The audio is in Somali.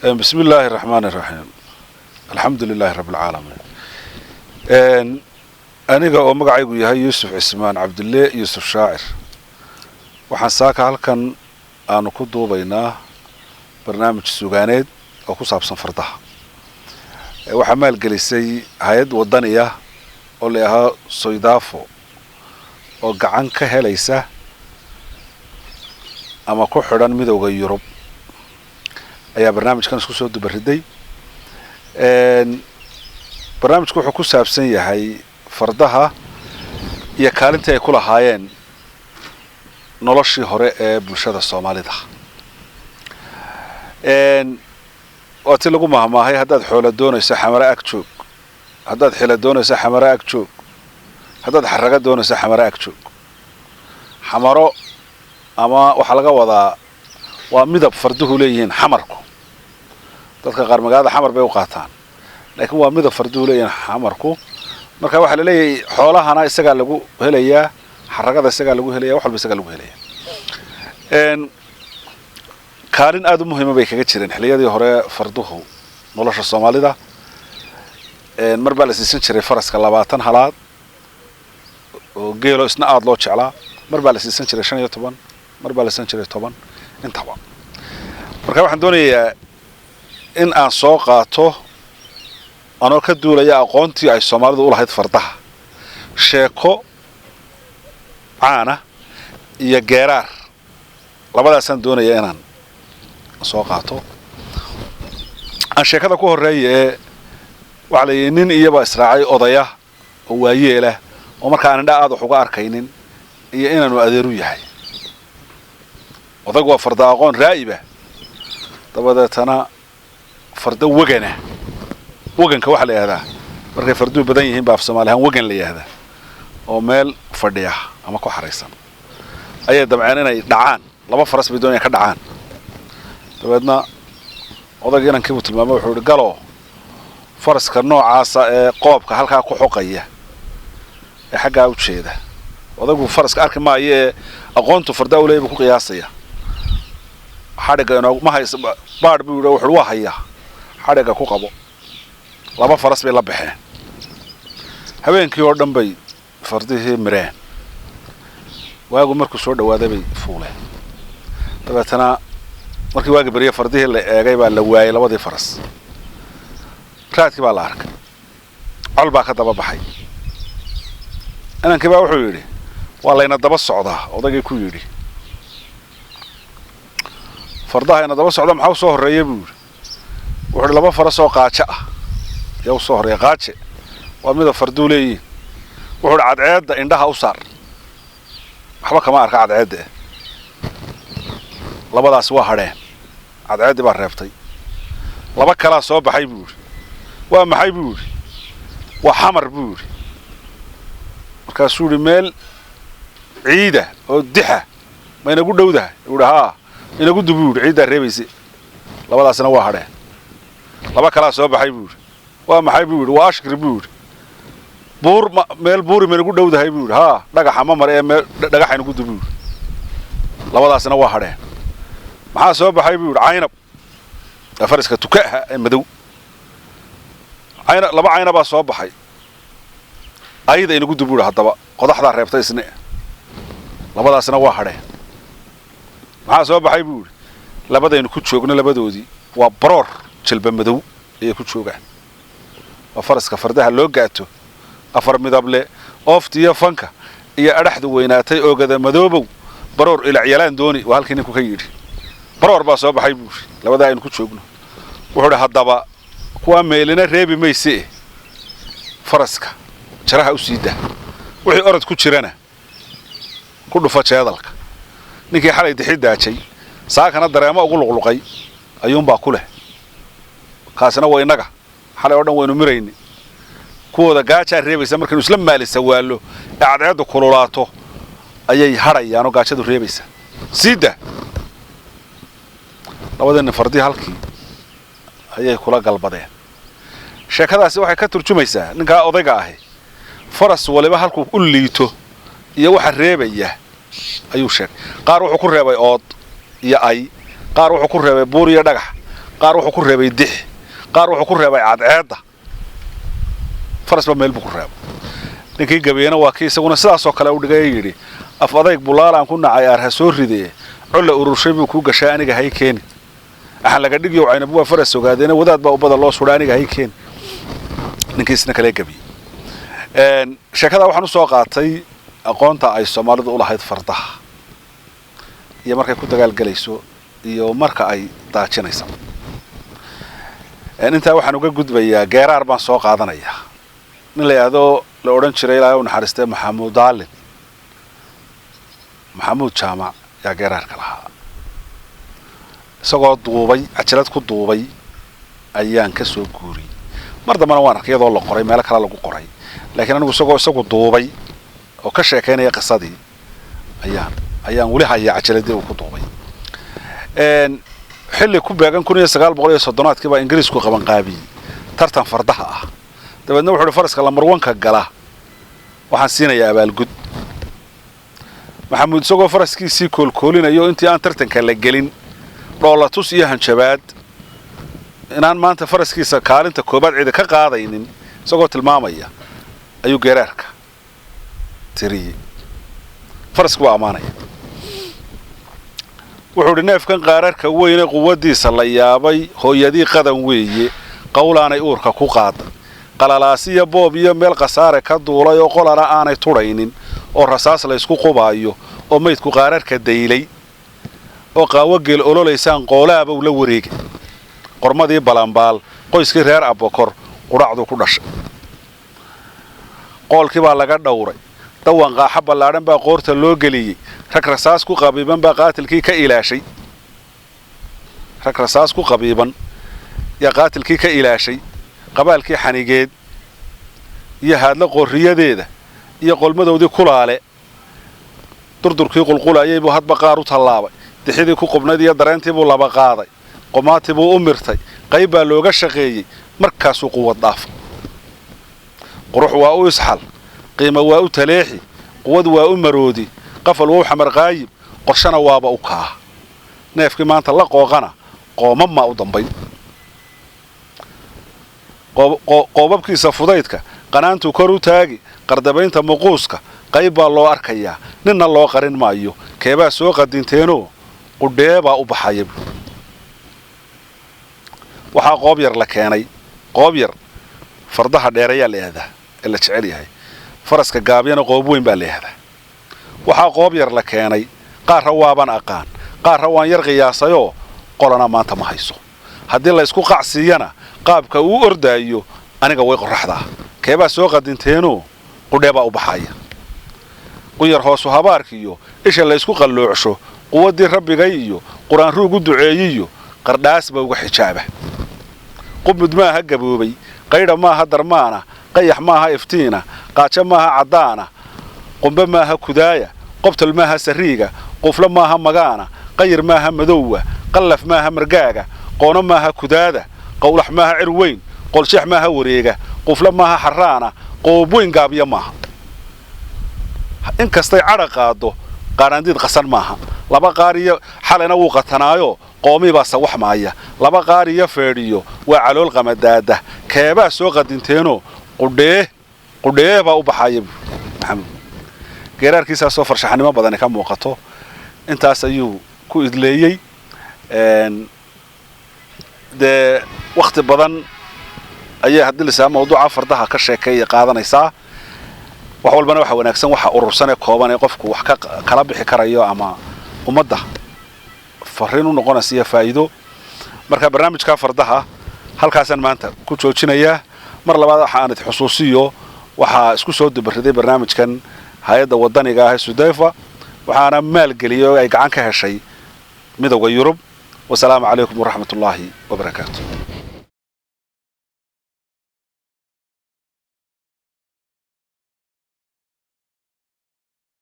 Bismi illaahi raxmaani raxiim, alxamdu lilaahi rabbi alcaalamiin. Aniga oo magacaygu yahay Yuusuf Cismaan Cabdille Yuusuf Shaacir, waxaan saaka halkan aanu ku duubaynaa barnaamij sugaaneed oo ku saabsan fardaha. Waxaa maalgelisay hay-ad wadaniya oo la ahaa Soydafo, oo gacan ka helaysa ama ku xidhan Midowda Yurub, ayaa barnaamijkan isku soo dubariday. Barnaamijku wuxuu ku saabsan yahay fardaha iyo kaalintii ay ku lahaayeen noloshii hore ee bulshada Soomaalida. Waa ti lagu mahmaahay: haddaad xoola doonayso, Xamare ag joog; haddaad xila doonayso, Xamare ag joog; haddaad xaraga doonayso, Xamare ag joog. Xamaro ama waxaa laga wadaa waa midab farduhu leeyihiin. Xamarku dadka qaar magaalada Xamar bay u qaataan, laakiin waa midab farduhu leeyihiin xamarku. Marka waxaa la leeyahay xoolahana isagaa lagu helayaa, xaragada isagaa lagu helaya, wax walba isagaa lagu helaya. Kaalin aada u muhiima bay kaga jireen xilliyadii hore farduhu nolosha Soomaalida. Mar baa la siisan jiray faraska 20 halaad oo geelo, isna aada loo jeclaa. Mar baa la siisan jiray 15, mar baa la siisan jiray 10, intaba. Marka waxaan doonayaa in aan soo qaato, anoo ka duulaya aqoontii ay Soomaalidu u lahayd fardaha, sheeko caana iyo geeraar. Labadaasaan doonaya inaan soo qaato. Aan sheekada ku horreeya ee waxaa la yidhi nin iyaba israacay odaya oo waayeelah, oo markaa aan indha aada wax uga arkaynin, iyo inaanu adeeru yahay. Odaygu waa farda aqoon raa'iba. Dabadeetana farda wegana, weganka waxaa la yidhahdaa markay farduhu badan yihiin baa af Soomaali ahaan wegan la yidhahdaa, oo meel fadhiya ama ku xaraysan ayay damceen inay dhacaan. Laba faras bay doonayaan ka dhacaan. Dabeedna odayga inankii buu tilmaamay, wuxuu yidhi: "Galo faraska noocaasa ee qoobka halkaa ku xoqaya ee xaggaa u jeeda." Odaygu faraska arki maayo ee aqoontu fardaa u leeyahy buu ku qiyaasaya. "Xadhigga inoo ma hays baadh?" buu yidhi. Wuxuu waa hayaa, "Xadhigga ku qabo." Laba faras bay la baxeen. Habeenkii oo dhan bay fardihii mireen. Waagu markuu soo dhawaaday bay fuuleen. Dabeetana markii waagi beriya fardihii la eegay baa la waayay labadii faras. Raadkii baa la arkay, col baa ka daba baxay. Inankii baa wuxuu yidhi: "Waa layna daba socdaa." Odaygii ku yidhi: "Fardaha ina daba socda maxaa usoo horreeya?" buu yidhi. Wuxuu yidhi: "Laba faras oo qaajo ah yaa usoo horreeya." Qaaje waa mida farduu leeyihin. Wuxuu yidhi: "Cadceedda indhaha u saar, waxba kama arka cadceedda eh." Labadaasi waa hadheen, cadceeddii baa reebtay. "Laba kalaa soo baxay," buu yidhi. "Waa maxay?" buu yidhi. "Waa Xamar," buu yidhi. Markaasuu yidhi: "Meel ciida oo dixa ma inagu dhowdahay?" Uu yidhi: "Haa." "Inagu du," buu yidhi, "ciiddaa reebayse." Labadaasina waa hadheen. "Laba kalaa soo baxay," buu yidhi. "Waa maxay?" buu yidhi. "Waa Ashkri," buu yidhi. "Buur ma meel buuri ma inagu dhowdahay?" buu yidhi. "Haa, dhagaxa ma mare ee meel dhagaxa inagu du," buu yidhi. Labadaasina waa hadheen. "Maxaa soo baxay?" buu yidhi. "Caynab, ee faraska tukaha ee madow, cayna, laba caynabaa soo baxay. Ayada inagu du," buu yidhi. "Haddaba qodaxdaa reebtay isne." Labadaasina waa hadheen. "Maxaa soo baxay?" buu yidhi. "Labadaynu ku joogno labadoodii waa Baroor jilba madow ayay ku joogaan, waa faraska fardaha loo gaato, afar midable, ooftiyo fanka iyo adhaxdu weynaatay, oogada madoobow, Baroor ilacyalaan dooni." Waa halkii ninku ka yidhi. "Baroor baa soo baxay," buu yidhi, "labadaa aynu ku joogno." Wuxuu idhi: "Haddaba kuwaa meelina reebi mayse, faraska jaraha u sii daa, wixii orod ku jirana ku dhufa jeedalka. Ninkii xalay dixi daajay saakana dareemo ugu luqluqay ayuunbaa ku leh. Kaasina waa innaga, xalay oo dhan waynu mirayni. Kuwooda gaajaa reebaysa. Markaynu isla maalisa waallo ee cadceeddu kululaato ayay hadhayaan oo gaajadu reebaysa. Sii daa." Labadii nin fardii halkii ayay kula galbadeen. Sheekadaasi waxay ka turjumaysaa ninkaa odayga ahi faras waliba halkuu u liito iyo waxa reebaya ayuu sheegay. Qaar wuxuu ku reebay ood iyo ay, qaar wuxuu ku reebay buur iyo dhagax. Qaar wuxuu ku reebay dix, qaar wuxuu ku reebay cadceedda. Farasba meel buu ku reebay. Ninkii gabeena waa kii isaguna sidaasoo kale u dhigay, yidhi: "Af adayg bulaalaan ku nacay, aar ha soo ridee, colla ururshay buu kuu gashaa, aniga hay keeni. Axan laga dhigiyo caynabu waa faras ogaadeena, wadaad baa ubada loo sudha, aniga hay keeni." Ninkiisna kale gabiyey. Sheekada waxaan usoo qaatay aqoonta ay Soomaalidu u lahayd fardaha iyo markay ku dagaalgelayso iyo marka ay daajinaysa. Intaa waxaan uga gudbayaa geeraar baan soo qaadanayaa. Nin la yidhaahdo, la odhan jiray, Ilaahay u naxariistay, Maxamuud Daalin Maxamuud Jaamac yaa geeraarka lahaa. Isagoo duubay, cajalad ku duubay ayaan ka soo guuriyey. Mar dambena waan arkay iyadoo la qoray, meelo kale lagu qoray, laakiin anigu isagoo isagu duubay oo ka sheekaynaya qisadii ayaan weli hayaa cajaladii uu ku duubay. Xilli ku beegan 1930-aadkii baa Ingiriisku qabanqaabiyey tartan fardaha ah. Dabeedna wuxu uhi: "Faraska lambarwanka gala waxaan siinayaa abaalgud." Maxamuud isagoo faraskiisii koolkoolinayo, intii aan tartanka la gelin, dhoolatus iyo hanjabaad inaan maanta faraskiisa kaalinta koobaad cidi ka qaadaynin isagoo tilmaamaya ayuu geeraarka tiriyey. Farasku waa ammaanaya. Wuxuu idhi: "Neefkan qaararka weyne quwaddiisa la yaabay, hooyadii qadan weeye, qawlaanay uurka ku qaaday, qalalaasiya boob iyo meel khasaare ka duulay oo qolana aanay tudhaynin, oo rasaas laysku qubaayo, oo maydku qaararka daylay, oo qaawogeel ololaysaan qoolaabow la wareegay. Qormadii Balambaal, qoyskii reer Abokor, qudhacduu ku dhashay. Qoolkii baa laga dhowray, dawan qaaxa ballaadhan baa qoorta loo geliyey. Rag rasaas ku qabiiban baa qaatilkii ka ilaashay, rag rasaas ku qabiiban yaa qaatilkii ka ilaashay. Qabaalkii xanigeed iyo haadla qoorriyadeeda iyo qolmadowdii kulaale, durdurkii qulqulayay buu hadba qaar u tallaabay. Dixidii ku qubnayd iyo dareentii buu laba qaaday, qomaatii buu u mirtay, qayb baa looga shaqeeyey, markaasuu quwad dhaafay. Qurux waa u isxal, qiimo waa u taleexi, quwad waa u maroodi, qafal waa u xamarqaayib, qorshana waaba u kaa. Neefkii maanta la qooqana qoomam maa u dambayn. Qoobabkiisa fudaydka qanaantuu kor u taagi, qardabaynta muquuska qayb baa loo arkayaa, ninna loo qarin maayo. Keebaa soo qadinteenoo qudheebaa u baxaya." Waxaa qoob yar la keenay. Qoob yar fardaha dheerayaa la yihahdaa ee la jecel yahay, faraska gaabyana qoob weyn baa la yihahdaa. Waxaa qoob yar la keenay, qaarra waaban aqaan, qaarra waan yar qiyaasayoo, qolana maanta ma hayso. Haddii la isku qacsiiyana qaabka uu ordaayo aniga way qorraxdaa. Keebaa soo qadinteenoo qudheebaa u baxaya. Qunyar hoosu habaarkiiyo isha la isku qalloocsho, quwaddii rabbigay iyo qur-aan ruugu duceeyiyo qardhaas ba uga xijaaba. Qubmud maaha gaboobay, qaydha maaha darmaana, qayax maaha iftiina, qaajo maaha caddaana, qumbe maaha kudaaya, qobtal maaha sariiga, quflo maaha magaana, qayir maaha madowwa, qallaf maaha margaaga, qoono maaha kudaada, qowlax maaha cir weyn, qolsheex maaha wareega, quflo maaha xarraana, qoob weyn gaabiya maaha. Inkastay cadha qaaddo, qaaraandiid qasan maaha. Laba qaar iyo xalayna wuu qatanaayo, qoomii baa sawax maaya. Laba qaar iyo feedhiyo waa calool qamadaada. Keebaa soo qadinteenoo qudhee qudhee baa u baxaya." Maxamuud geeraarkiisaasoo farshaxnimo badani ka muuqato intaas ayuu ku idleeyey. Dee wakhti badan ayay haddii lisaa mawduuca fardaha ka sheekeeya qaadanaysaa. Wax walbana waxa wanaagsan waxa urursan ee kooban ee qofku wax ka kala bixi karayo ama ummadda fariin u noqonaysa iyo faa'iido. Marka barnaamijka fardaha halkaasaan maanta ku joojinayaa. Mar labaad waxa aan xusuusiyo, waxaa isku soo dubariday barnaamijkan hay-adda wadaniga ah ee Sudayfa, waxaana maalgeliyay oo ay gacan ka heshay Midowda Yurub. Wasalaamu calaykum waraxmat ullaahi wabarakaatu.